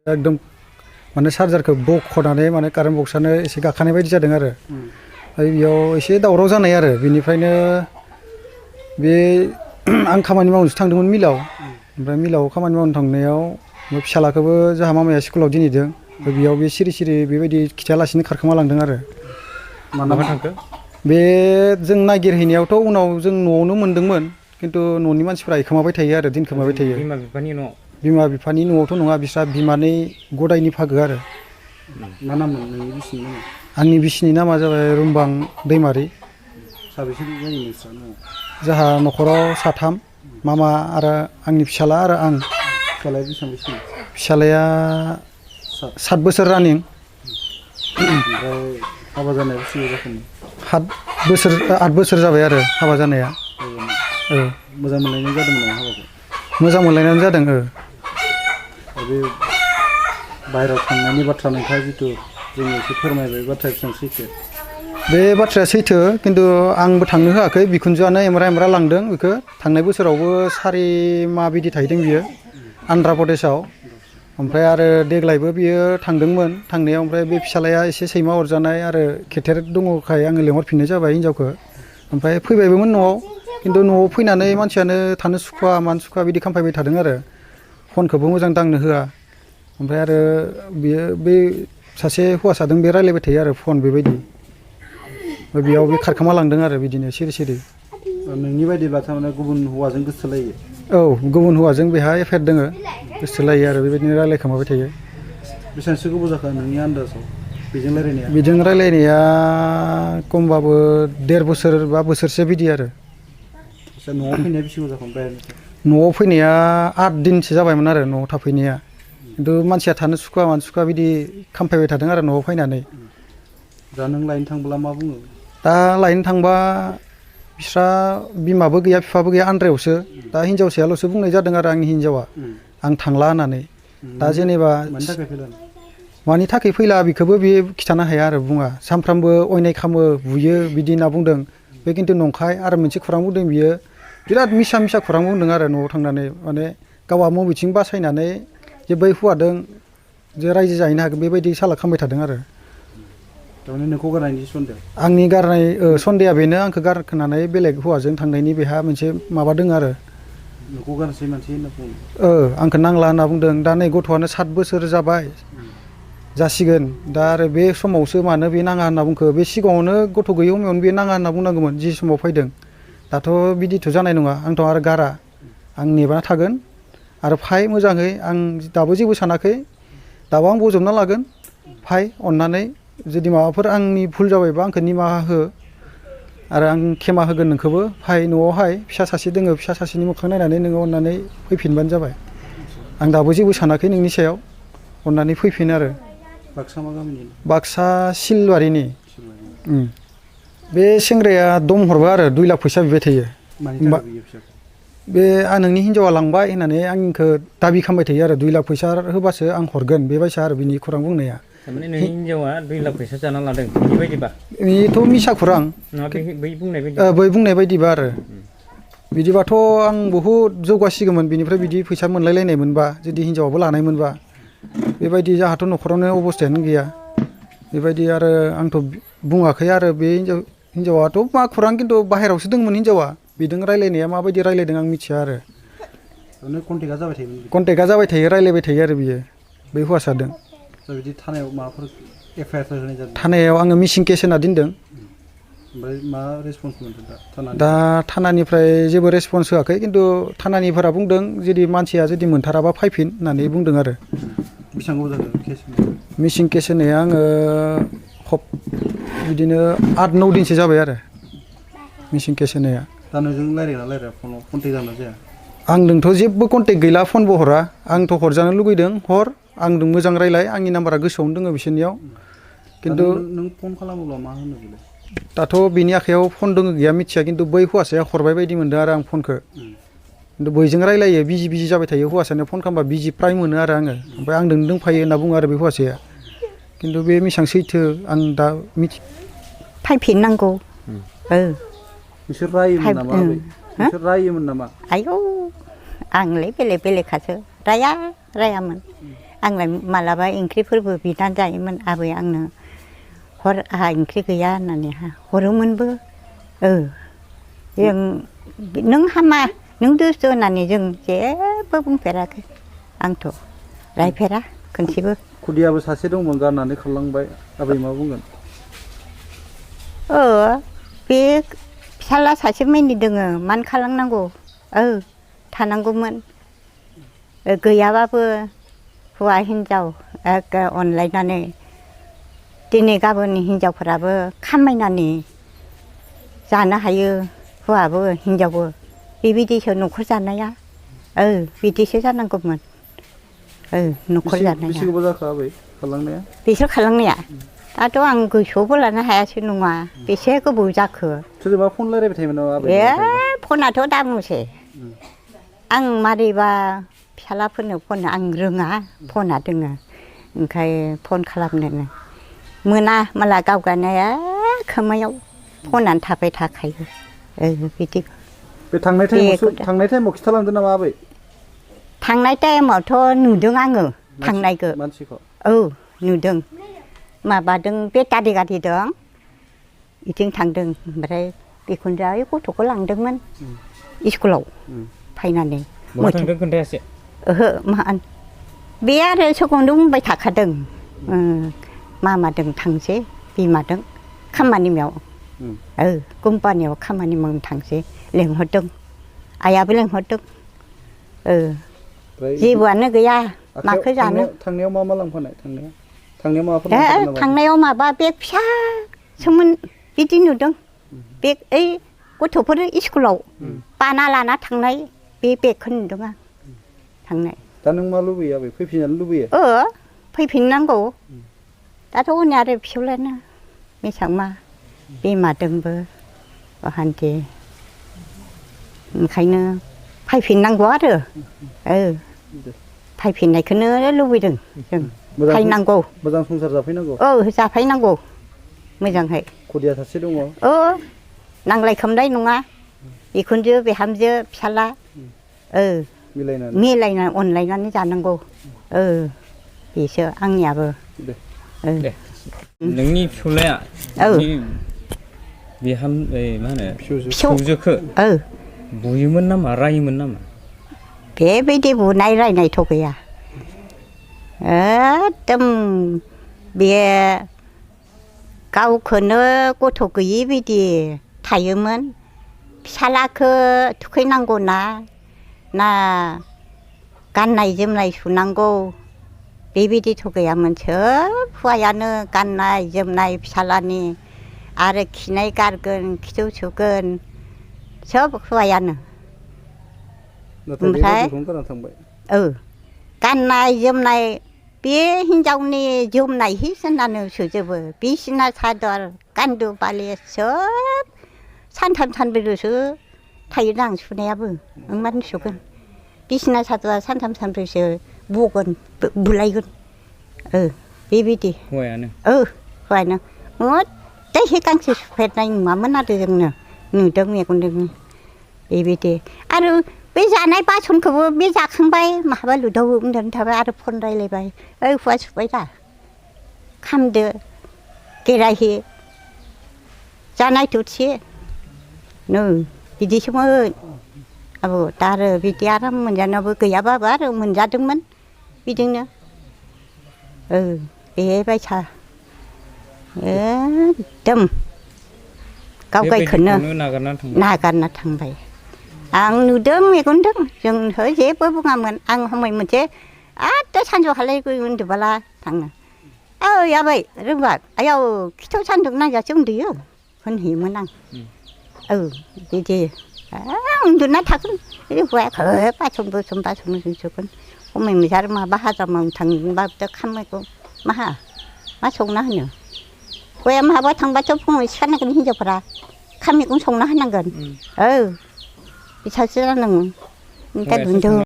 एकदम माने चार्जारखौ बख'नानै माने कारेन्ट बक्सआनो एसे गाखानाय बायदि जादों आरो ओमफ्राय बेयाव एसे दावराव जानाय आरो बेनिफ्रायनो बे आं खामानि मावनोसो थांदोंमोन मिलाव ओमफ्राय मिलाव खामानि मावनो थांनायाव फिसालाखौबो जोंहा मामाया स्कुलाव दिनैदों बेयाव बे सिरि सिरि बेबायदि खिथायालासिनो खारखोमा लांदों आरो मानोबा थांखो बे जों नागिरहैनायावथ' उनाव जों न'आवनो मोनदोंमोन खिन्थु न'नि मानसिफ्रा एखोमाबाय थायो आरो दोनखोमाबाय थायो बिमा बिफानि न'आवथ' नङा बिस्रा बिमानै गदायनि फागो आरो मा नाममोन नोंनि बिसिनि नामा आंनि बिसिनि नामा जाबाय रुमबां दैमारि साबेसे जायो नोंस्रा न'आव जोंहा न'खराव साथाम मामा आरो आंनि फिसाला आरो आं फिसालाया बेसेबां बैसोनि फिसालाया 7 बोसोर रानिं ओमफ्राय हाबा जानाया बेसे जाखोमोन 8 बोसोर जाबाय आरो हाबा जानाया मोजां मोनलायनाय जादोंमोन नामा हाबाखौ मोजां मोनलायनानै जादों बे बाहेरायाव थांनायनि बाथ्रा नोंथाङा जिथु जोंनि एसे फोरमायबाय बाथ्राया बेसेबां सैथो बे बाथ्राया सैथो खिन्थु आंबो थांनो होआखै बिखुनजोआनो एमरा लांदों बेखौ थांनाय बोसोरावबो 4 माह बिदि थाहैदों बियो आन्ध्रा प्रदेशआव ओमफ्राय आरो देग्लायबो बियो थांदोंमोन थांनायाव ओमफ्राय बे फिसालाया एसे सैमा अरजानाय आरो खेथेर दङखाय आङो लेंहरफिननाय जाबाय हिनजावखौ ओमफ्राय फैबायबोमोन न'आव खिन्थु न'आव फैनानै मानसियानो थानो सुखुवा मानो सुखुवा बिदि खामफायबाय थादों आरो फनखौबो मोजां दांनो होआ ओमफ्राय आरो बियो बे सासे हौवासादों बे रायलायबाय थायो आरो फन बेबायदि बेयाव बे खारखोमा लांदों आरो बिदिनो सिरि सिरि नोंनि बायदिब्ला थारमाने गुबुन हौवाजों गोसोलायो औ गुबुन हौवाजों बेहा एफेयार दोङो गोसोलायो आरो बेबायदिनो रायलायखोमाबाय थायो बेसेबांसो गोबाव जाखो नोंनि आन्दाजाव बेजों रायलायनाया खमबाबो 1.5 बोसोर बा बोसोरसे बिदि आरो न'आव फैनाया बेसे गोबाव जाखो न'आव फैनाया 8 दिनसो जाबायमोन आरो न'आव थाफैनाया खिन्थु मानसिया थानो सुखुवा मानो सुखुवा बिदि खामफायबाय थादों आरो न'आव फैनानै दा नों लायनो थांब्ला मा बुङो दा लायनो थांबा बिस्रा बिमाबो गैया बिफाबो गैया आन्ध्रायावसो दा हिनजावसायाल'सो बुंनाय जादों आरो आंनि हिनजावा आं थांला होननानै दा जेनेबा मानि थाखाय फैला बेखौबो बे खिथानो हाया आरो बुङा सानफ्रामबो अयनाय खालामो बुयो बिदि होनना बुंदों बे खिन्थु नंखाय आरो मोनसे खौरां बुंदों बियो बिराद मिसा खौरां बुंदों आरो न'आव थांनानै माने गावहा मबेथिं बासायनानै जे बै हौवादों जे रायजो जाहैनो हागोन बेबायदि साला खालामबाय थादों आरो थारमाने नोंखौ गारनायनि सन्देह आंनि गारनाय सन्देहआ बेनो आंखौ गारखोनानै बेलेग हौवाजों थांनायनि बेहा मोनसे माबा दङ आरो नोंखौ गारनोसै मानसि होनना बुङो आंखौ नांला होनना बुंदों दा नै गथ'आनो 7 बोसोर जाबाय जासिगोन दा आरो बे समावसो मानो बे नाङा होनना बुंखो बे सिगाङावनो गथ' गैयै समावनो बे नाङा होनना बुंनांगौमोन जि समाव फैदों दाथ' बिदिथ' जानाय नङा आंथ' आरो गारा आं नेबाना थागोन आरो फाय मोजाङै आं दाबो जेबो सानाखै दाबो आं बजबना लागोन फाय अननानै जुदि माबाफोर आंनि भुल जाबायबा आंखौ निमाहा हो आरो आं खेमा होगोन नोंखौबो फाय न'आवहाय फिसा सासे दोङो फिसा सासेनि मोखां नायनानै नोङो अननानै फैफिनबानो जाबाय आं दाबो जेबो सानाखै नोंनि सायाव अननानै फैफिन आरो बाक्सा मा गामिनि बाक्सा सिलवारिनि बे सेंग्राया दम हरबाय आरो 2 लाख फैसा बिबाय थायो बे नोंनि हिनजावा लांबाय होननानै आंखौ दाबि खालामबाय थायो आरो 2 लाख फैसा होबासो आं हरगोन बेबायसा आरो बिनि खौरां बुंनाया थारमाने नोंनि हिनजावा 2 लाख फैसा जाना लादों बिनि बायदिबा बेथ' मिसा खौरां बै बुंनाय बायदिबा आरो बिदिबाथ' आं बहुद जौगासिगौमोन बिनिफ्राय बिदि फैसा मोनलायलायनाय मोनबा जुदि हिनजावाबो लानाय मोनबा बेबायदि जाहाथ' न'खरावनो अबस्थायानो गैया बेबायदि आरो आंथ' बुङाखै आरो बे हिनजावाथ' मा खौरां खिन्थु बाहेरायावसो दंमोन हिनजावा बिदों रायलायनाया माबायदि रायलायदों आं मिथिया आरो कन्टेक्टआ जाबाय थायो रायलायबाय थायो आरो बियो बै हौवासादों बिदि थानायाव माबाफोर एफआइआर होनाय जादों थानायाव आङो मिसिं केस होना दोनदों ओमफ्राय मा रेसपन्स मोनदों दा थानानिफ्राय जेबो रेसपन्स होआखै खिन्थु थानानिफोरा बुंदों जुदि मानसिया जुदि मोनथाराबा फैफिन होननानै बुंदों आरो बेसेबां गोबाव जाखो केस मिसिं केस होनाया आङो बिदिनो 8-9 दिनसो जाबाय आरो मिसिं केस होनाया दा नोंजों रायलाया फनाव कन्टेक्ट जाना जाया आंजोंथ' जेबो कन्टेक्ट गैला फनबो हरा आंथ' हरजानो लुगैदों हर आंजों मोजां रायलाय आंनि नाम्बारा गोसोआवनो दङ बिसोरनियाव खिन्थु नों फन खालामोब्ला मा होनो बेलाय दाथ' बिनि आखायाव फन दङ गैया मिथिया खिन्थु बै हौवासाया हरबाय बायदि मोनदों आरो आं फनखौ खिन्थु बैजों रायलायो बिजि जाबाय थायो हौवासानो फन खालामबा बिजि प्राय मोनो आरो आङो ओमफ्राय आंजों दंफायो होनना बुङो आरो बे हौवासाया खिन्थु बे बेसेबां सैथो आं दा फैफिननांगौ बिसोर रायोमोन नामा बिसोर रायोमोन नामा आयौ आंलाय बेलेगखासो रायामोन आंलाय मालाबा ओंख्रिफोरबो बिनानै जायोमोन आबै आंनो हर आंहा ओंख्रि गैया होननानै हरोमोनबो जों नों हामा नों दुस्थु होननानै जों जेबो बुंफेराखै आंथ' रायफेरा खनसेबो खुदियाबो सासे दंमोन गारनानै खारलांबाय आबै मा बुंगोन बे फिसाला सासे मैनि दोङो मानो खालामनांगौ थानांगौमोन गैयाबाबो हौवा हिन्जाव अनलायनानै दिनै गाबोन हिन्जावफोराबो खामायनानै जानो हायो हौवाबो हिन्जावबो बेबायदिसो न'खर जानाया बिदिसो जानांगौमोन न'खर जानाया बेसे गोबाव जाखो आबै खारलांनाया बिसोर खालामनाया दाथ' आं गोसोआवबो लानो हायासै नङा बेसे गोबाव जाखो सोरजोंबा फन रायलायबाय थायोमोन नामा आबै फनाथ' दा बुंसै आं मारैबा फिसालाफोरनो फन आं रोङा फना दोङो ओंखाय फन खालामनोनो मोना माला गावगानाया खोमायाव फनानो थाबाय थाखायो बिदि बे थांनाय टाइमाव खिथालांदों नामा आबै थांनाय टाइमावथ' नुदों आङो थांनायखौ मानसिखौ नुदों माबादों बेटारि गारि दं बिथिं थांदों ओमफ्राय बिखुनजोआ गथ'खौ लांदोंमोन स्कुलाव फैनानै बहा थांदों खोन्थायासै बे आरो सखौनो बुंबाय थाखादों मामादों थांसै बिमादों खामानि माव कम्पानियाव खामानि मावनो थांसै लेंहरदों आइयाबो लेंहरदों जेबोआनो गैया माखौ जानो थांनायाव मा मा लांफानाय थांनायाव माबाफोर थांनायाव माबा बेग फिसासोमोन बिदि नुदों बेग ओइ गथ'फोर स्कुलाव बाना लाना थांनाय बे बेगखौ नुदों आं थांनाय दा नों मा लुबैयो आबै फैफिनजानो लुबैयो फैफिननांगौ दाथ' हनै आरो फिसौलायानो बेसेबां मा बिमादोंबो अहान्थि ओंखायनो फैफिननांगौ आरो फैफिननायखौनो लुबैदों जों फैनांगौ मोजां संसार जाफैनांगौ जाफैनांगौ मोजांहाय खुदिया सासे दङ नांलाय खोमलाय नङा बिखुनजो बिहामजो फिसाला मिलायनानै अनलायनानै जानांगौ बेसो आंनियाबो दे नोंनि फिसौलाया बिहाम मा होनो फिसौजोखौ बुयोमोन नामा रायोमोन नामा बेबायदि बुनाय रायनायथ' गैया एकदम बेयो गावखौनो गथ' गैयि बायदि थायोमोन फिसालाखौ थुखैनांगौ ना गाननाय जोमनाय सुनांगौ बेबायदिथ' गैयामोन सोब हौवायानो गाननाय जोमनाय फिसालानि आरो खिनाय गारगोन खिथौ सुगोन सोब हौवायानो ओमफ्राय गाननाय जोमनाय बे हिन्जावनि जोमनाय हिसोनानो सोजोबो बिसिना सादर गान्दु बालेस सोब सानथाम सानब्रैल'सो थायोदां सुनायाबो मानो सुगोन बिसिना सादरा सानथाम सानब्रैसो बगोन बुलायगोन बेबायदि हौवायानो मत्तेहे गांसे सुफेरनाय नुवामोन आरो जोंनो नुदों मेगनजोंनो बेबायदि आरो बे जानाय बासनखौबो बे जाखांबाय माहाबा लुदाव उन्दुनानै थाबाय आरो फन रायलायबाय हौवा सुबाय दा खामदो केराहि जानाय थोरसि बिदिसोमोन आबौ दा आरो बिदि आराम मोनजानायावबो गैयाबाबो आरो मोनजादोंमोन बिदिनो बेबायसा एकदम गावगायखौनो नागारना थांबाय आं नुदों मेगनदों जोंथ' जेबो बुङामोन आं हमै मोनसे आदथा सानजौहालाय उन्दुबोला थाङो आबै रोंबा आयौ खिथाव सान्दुं नांजासे उन्दुयो होनहैयोमोन आं बिदि उन्दुना थागोन हौवायाखौ बासन सुगोन हमै मोनसे आरो माबा हाजार मावनो थांबाबोथ' खामानिखौ मा संना होनो हौवाया माबा थांबाथ' फुङाव सिखारनांगोन हिन्जावफोरा खाम मैगं संना होनांगोन बिसासो जानाङो